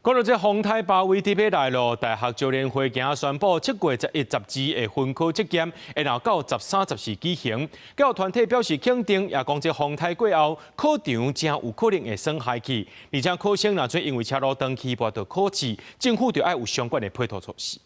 講到這風颱巴威特欲來囉，大學招聯會今仔宣布，7月11、十二的分科測驗，會延到13、14舉行。教育團體表示肯定，也講這風颱過後，考場誠有可能會耍害去。而且考生若準因為車路斷去跋著考試，政府就愛有相關的配套措施。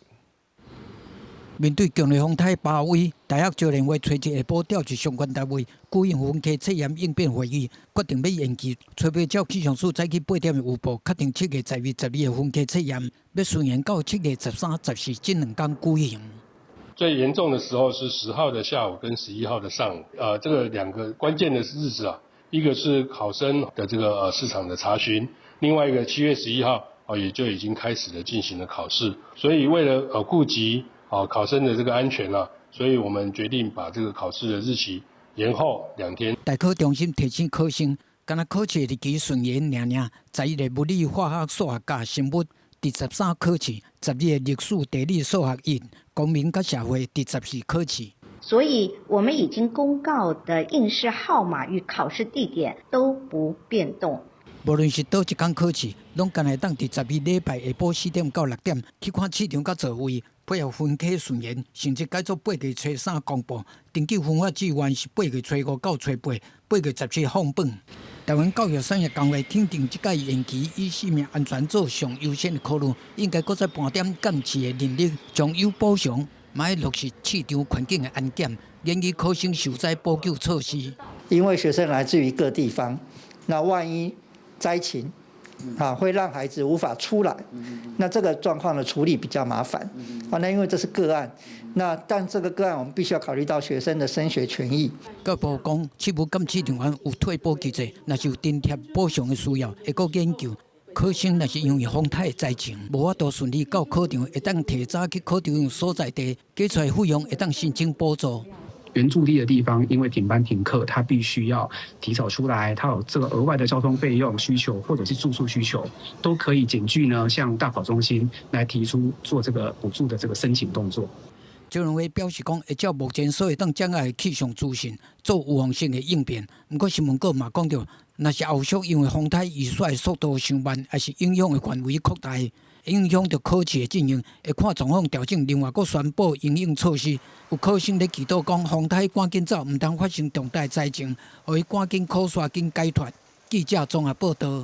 面對強烈風颱巴威，大學招聯會初一下晡召集相關單位舉行分科測驗應變會議，決定欲延期。初八照氣象署早起8點的預報，確定7月11、12的分科測驗，欲順延到7月13、14這兩工舉行。最嚴重的時候是10號的下午跟11號的上午，這個兩個關鍵的日子啊，一個是考生的這個試場的查詢，另外一個7月11號哦也就已經開始了進行了考試，所以為了顧及考生的這個安全啊，所以我們決定把這個考試的日期延後2天。大考中心提醒考生，干焦考試日期順延爾爾，11的物理、化學、數學佮生物，佇13考試；12的歷史、地理、數學一、公民佮社會佇14考試。所以，我們已經公告的應試號碼與考試地點都不變動。無論是佗一工考試，攏干焦會當佇12禮拜下晡4點到6點去看試場佮座位，配合分科順延，成績改做8月初3公布。登記分發志願是8月初5到初8，8月17放榜。台灣教育產業工會肯定這擺延期以生命安全做上優先的考慮，應該閣再盤點監視的人力，將有補償，嘛愛落實試場環境的安檢，研擬考生受災補救措施。因為學生來自於各地方，那萬一災情啊，會讓孩子無法出來，那這個狀況的處理比較麻煩。啊，那因為這是個案，那但這個個案我們必須要考慮到學生的升學權益。教育部講，試務監視人員有退補機制，若是有津貼補償的需要，會閣研究。考生若是因為風颱災情，無法度順利到考場，會當提早去考場所在地，加出來費用會當申請補助。原駐地的地方，因為停班停課，他必須要提早出來，他有這個額外的交通費用需求，或者是住宿需求，都可以檢具呢，向大考中心來提出做這個補助的這個申請動作。招聯會表示講，會照目前所會當掌握的氣象資訊做預防性的應變。毋過新聞稿嘛講著，若是後續因為風颱雨雪的速度傷慢，抑是影響的範圍擴大，影響著考試的進行，會看狀況調整，另外閣宣布因應措施。有考生咧祈禱講，風颱趕緊走，毋通發生重大災情，予伊趕緊考煞緊解脫。記者綜合報導。